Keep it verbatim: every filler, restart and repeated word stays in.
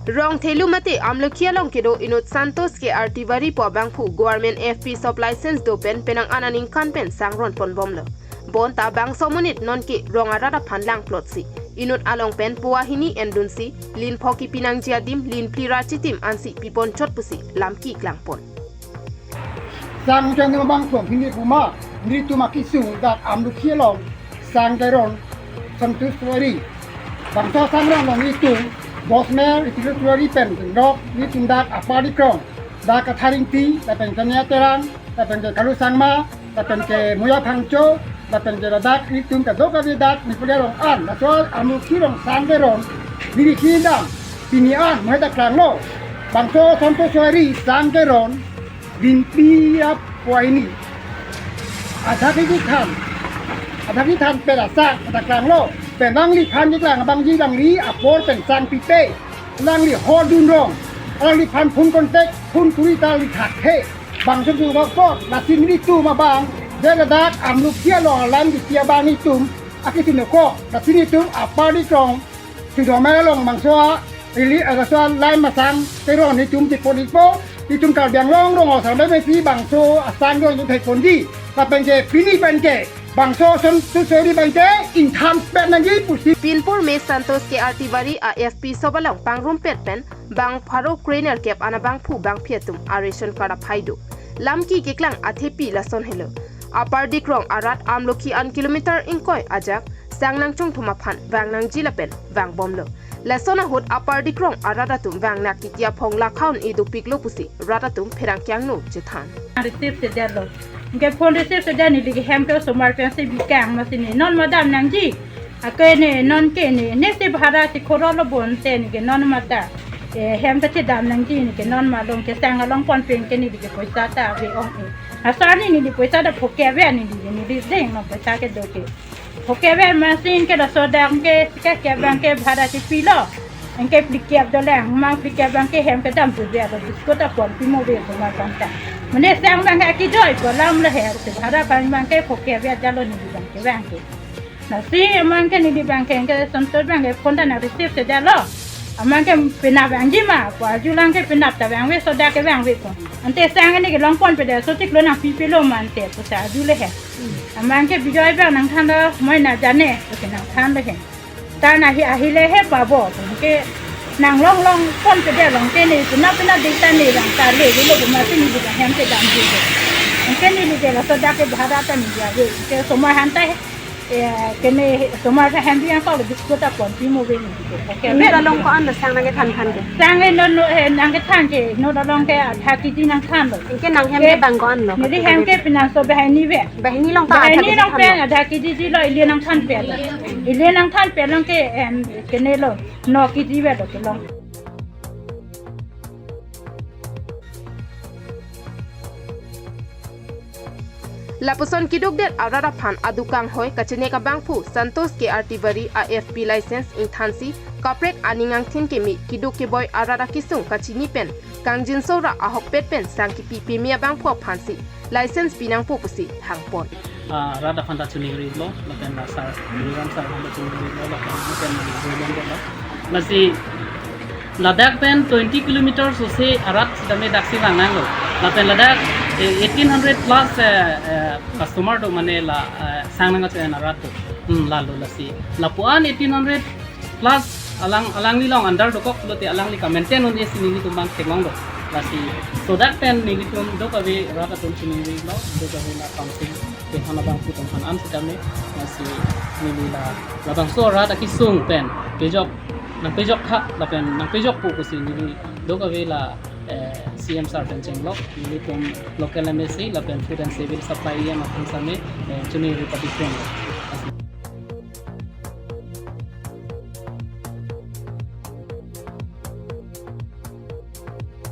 Rongthelu mate Amlokhi along kedo inut Santosh K R Tiwari pu abangphu government F P shop license do pen penang an aningkan pen sangron ponbomlo. Bonta bangso amonit nonke rong arat aphan langplotsi inut along pen puwa hini endunsi lin pho kipi nangji adim lin phli ra chitim ansi piponchot pusi lam keklangpon. Sang ujang abang song hini puma, nelitum akesung dak Amlokhi along sang Teron Santosh Tiwari. Bangso sangron along nelitum Bosmer Ritiro Tiwari pen tengrok nelitum dak Upper Dikrong, dak Kathar Ingti, lapen Kania Terang, lapen ke Kalu Sangma, lapen ke Moya Phangcho, lapen ke ladak nelitum kadokave dak Nepali arong an, laso Amlokhi along sang Teron, neli kedam, pini an, mo heta klanglo. Bangso Santosh Tiwari sang Teron, lin phli ra puwa hini. Adha kejithan, adha kejithan pen asang, heta klanglo. Pen nangliphan keklang abangji alangli apor pen sang pipe. Alangli ho dunrong. Alangliphan phone contact, phone kuri ta lithak he. Bangso tu bakpot, lasi nelitum abang, de ladak Amlokhi along alam kiti abang nelitum, akesung nokok, lasi nelitum Upper Dikrong, Sudomer along bangso a, ili, eh, bangso a line masang Teron nelitum tipot ipo, nelitum Karbi Anglong rong osar besi bangso asang do nelitum thekponji, lapen ke pini pen ke, bangso Santosh Tiwari abang ke ingthan pet nangji pusi. Pinpur me Santosh K R Tiwari a F P shop along pangrumpet pen bang pharo krenerkep an abangphu bangphi atum a ration card aphai do. Lam keklang athepi lason helo. Upper Dikrong arat Amlokhi an kilometer ingkoi ajak sang nangchongthum aphan vang nangji lapen vangbomlo. Lason ahut Upper Dikrong arat atum vang nangkiti aphong lakhaun idupiklo pusi rat atum pherangke angno chethan. Receive sedetlo. Anke phone receive sedet neli ke hem ke osomar pensi bikang masi ne non ma dam nangji. Ake ne nonke ne, nesi bhara si khorolo bonte neke non mata. Eh, hem ta chedam nangji neke non ma along ke sang along ponpen ke neli ke poisa ta ave ong e. Asar ni neli poisa ta phoke ave neli ke neli deng ma poisa kedo ke. Phoke ave masi ke laso dak ke ke ke abang ke bhara si pilo. Anke phlikep dolang, mang phlikep abang ke hem kedam tu ave lo, biscuit ta ponpi mo ave osomar abang ta. Mane sang abang ke akejoi ko lam lo he, si bhara abang abang ke phoke ave jalo neli abang ke abang ke. Lasi amang ke neli abang ke, anke Santosh abang ke phone ta nang receive sedetlo. Amang ke penap vangji ma, pu arjulang ke penap ta vangve, soda ke vangve ko. Ante sang ne kelong ponpedet, sotik lo nangpipilo ma ante, pusi arjule he. Amang ke Bijoy abang nangthanlo, moi na jane, pusi nangthanlo he. Ta na hi ahile he pabo, anke nanglong long ponpedet along ke ne, penap penap dik ta ne lang ta le, le lo masi neli abang hem kedamji. Anke neli ke laso dak ke bhara ta neli ave, ke osomar aphan ta he. Eh, ke ne osomar aphan hem bi angkok le biscuit ta ponpi mo ave neli ke. Oke, inut along ko-an lo sang nangkethan than ke? Sang ke no, no, eh, nangkethan ke, inut along ke adha kg nangthanlo. Anke nang hem ke bang ko-an lo? Neli hem ke pinanso banghini ave. Banghini along ta adha kg thanlo? Banghini along pen adha kg lo, ili nangthanpet. Ili nangthanpet along ke, em, ke ne lo, no kg ave lo kelong. Lapuson keduk det arat aphan aduk kanghoi kachenek abangphu Santosh K R Tiwari a F P license ingthansi kaprek aning angthin keme keduk keboi arat akesung kachini pen kangjinso ra ahokpet pen sang kipi peme abangphu aphansi license pinangpo pusi hangpon. Ah, rat aphan ta choningri lo, lapen la sar, Ram sar aphan ta choningri lo, lapen lapen lo. Lasi ladak pen twenty kilometers ose arat sitame daksi vang nanglo. Lapen ladak, eh, eighteen hundred plus, eh, eh, customer do mane la, eh, sang nangkachoen arat do. Hmm, lalo lasi. Lapuan eighteen hundred plus alang, alangli along under dokok pulote alangli ka-maintain un-e si nelitum abang theklong do. Lasi sodak pen nelitum dokave rat atum choningri lo, dokave la council kethan abangphu atum aphan an sitame, lasi neli la, labangso rat akesung pen pejok, nangpejok tha, lapen nangpejokpo pusi neli dokave la, eh, C M sir pen chenglok, nelitum local M A C lapen Food and Civil Supply E M aphan sitame, eh, choningri padi pen.